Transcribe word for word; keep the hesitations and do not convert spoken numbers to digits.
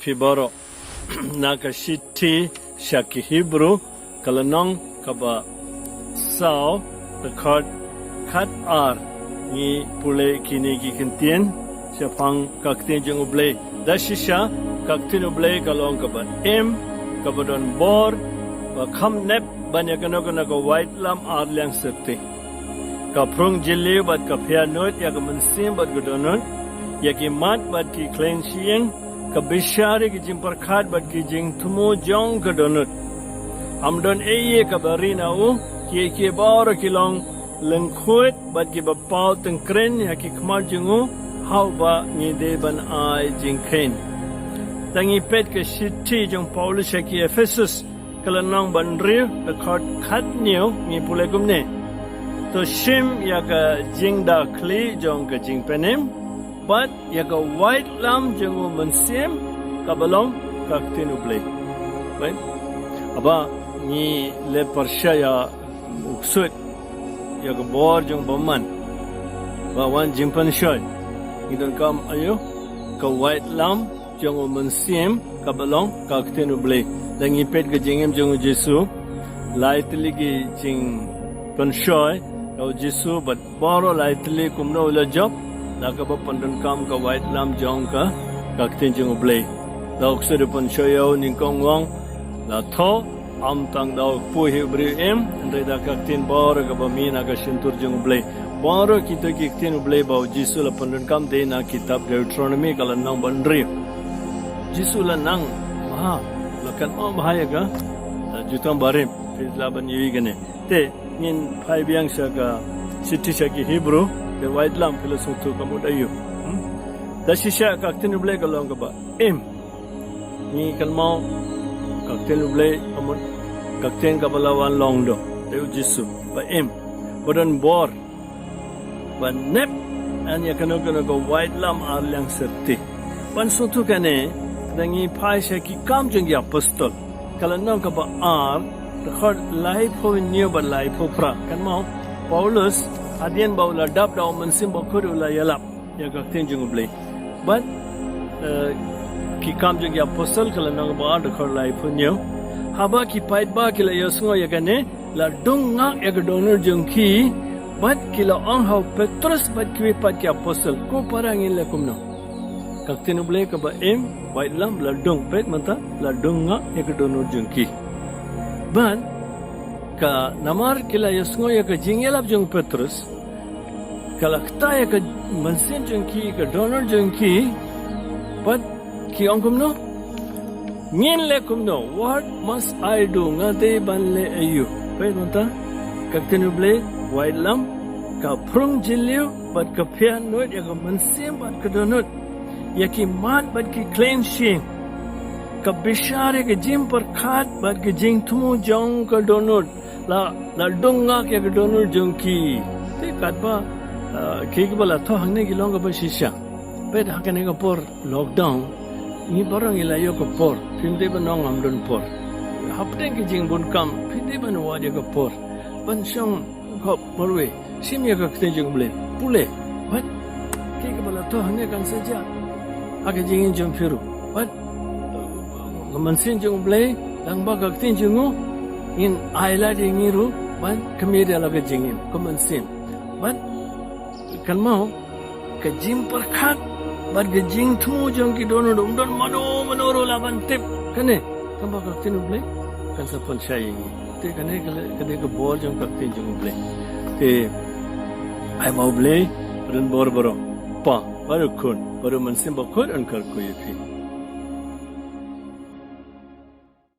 Phi baroh na ka shithi sha ki Hebru, ka lynnong kaba saw, dkhot khat ar. Ngi pule kine ki kyntien shaphang ka ktien jong U Blei. Da shisha ka ktien U Blei ka long kaba im, kaba don bor, ba kham nep ban ïa kano kano ka waitlam ar liang syrti. Ka phrung jylliew bad ka phiah nud ïa ka mynsiem bad ka dohnud, ïa ki mat bad ki khlaiñ shyieng, ka bishar ïa ki jingpyrkhat bad ki jingthmu jong ka dohnud. Ym don ei ei kaba ri na u, kiei kiei baroh ki long lyngkhuid bad kiba paw tyngkrein ïa ki khmat jong u, ha uba ngi dei ban ai jingkheiñ. Tang ngi peit ka shithi jong Paulus sha ki Ephesus, ka lynnong ba hynriew, dkhot khathynñiew, ngi pule kumne: To shim ïa ka jingda khlieh jong ka jingpynim bad ïa ka waitlam jong U Mynsiem kaba long ka ktien U Blei. Peit, haba ngi leh pyrshah ïa u ksuid, ïa ka bor jong u bymman, ba wan jingpynshoi, ngi donkam aïu? Ka waitlam jong U Mynsiem kaba long ka ktien U Blei. Lada ngi peit ka jingim jong U Jisu, lai tylli ki jingpynshoi ïa U Jisu bad baroh lai tylli kumno u la jop, da kaba pyndonkam ka waitlam jong ka, ka ktien jong U Blei. Da u ksuid u pynshoi ïa u, nyngkong u ong, la thoh, ym tang da u kpu hi u briew im, hynrei da ka ktien baroh kaba mih na ka shyntur jong U Blei. Baroh kito ki ktien U Blei ba U Jisu la pyndonkam dei na kitab Deuteronomy ka lynnong ba hynriew. Jisu la nang bha, la kynmaw bha ïa ka, eh, jutang barim, phi lah ban ïohi kane. Te ngin phai biang sha ka shithi sha ki Hebru, te waitlam phi la sngewthuh ka mut aïu. Hmm? Da shisha ka ktien U Blei ka long kaba im. Ngi kynmaw ka ktien U Blei ka mut ka ktien kaba la wan long doh, te U Jisu, ba im, ba don bor, ba nep, ban ïa kano kano ka waitlam ar liang syrti. Ban sngewthuh kane, da ngi phai sha Ki Kam jong ki Apostol, ka lynnong kaba ar, dkhot laiphew hynñiew bad laiphew phra. Kynmaw, Paulus, hadien ba u la dap da U Mynsiem Bakhuid u la ïalap ïa ka ktien jong U Blei. Bad, eh, Ki Kam jong ki Apostol ka lynnong ba ar, dkhot laiphew hynñiew. Haba ki paidbah ki la ïohsngew ïa kane, la dung ngak ïa ka dohnud jong ki, bad ki la ong ha u Petrus bad kiwei pat ki apostol, ko para, ngin leh kumno? Ka ktien U Blei kaba im, waitlam, la dung, peit mynta, la dung ngak ïa ka dohnud jong ki. Bad ka, namar ki la ïohsngew ïa ka jingïalap jong u Petrus, ka la kta ïa ka mynsiem jong ki, ka dohnud jong ki, bad ki ong kumno? Ngin leh kumno? What must I do? Nga dei ban leh aïu? Peit mynta, ka ktien U Blei, waitlam, ka phrung jylliew bad ka phiah nud ïa ka mynsiem bad ka dohnud, ïa ki mat bad ki khlaiñ shyieng, ka bishar ïa ka jingpyrkhat bad ka jingthmu jong ka dohnud. La, la dung ngak ïa ka dohnud jong ki. Te katba, ah, ki, kiba la thoh hangne ki long kaba shisha. Peit ha kane ka por lockdown, ngi baroh ngi la ïoh ka por. Phim dei ban ong ngam don por. Hapdeng ki jingbun kam, phi dei ban wad ïa ka por ban shong khop marwei, shim ïa ka ktien jong U Blei, pule. Bad ki, kiba la thoh hangne kan sa jia ha ka jingim jong phi ruh. Bad ka mynsiem jong U Blei, tang ba ka ktien jong u, ngin ai lad ïa ngi ruh ban khmih da la ka jingim, ka mynsiem. Bad kynmaw, ka jingpyrkhat bad ka jingthmu jong ki dohnud, um don mano mano ruh lah ban tip. Kane, tang ba ka ktien U Blei kan sa pynshai ïa ngi. Te kane ka, kane ka bor jong ka ktien jong U Blei. Te ai ba U Blei un don bor baroh. Kpa, bad u Khun, bad u Mynsiem Bakhuid un kyrkhu ïa phi.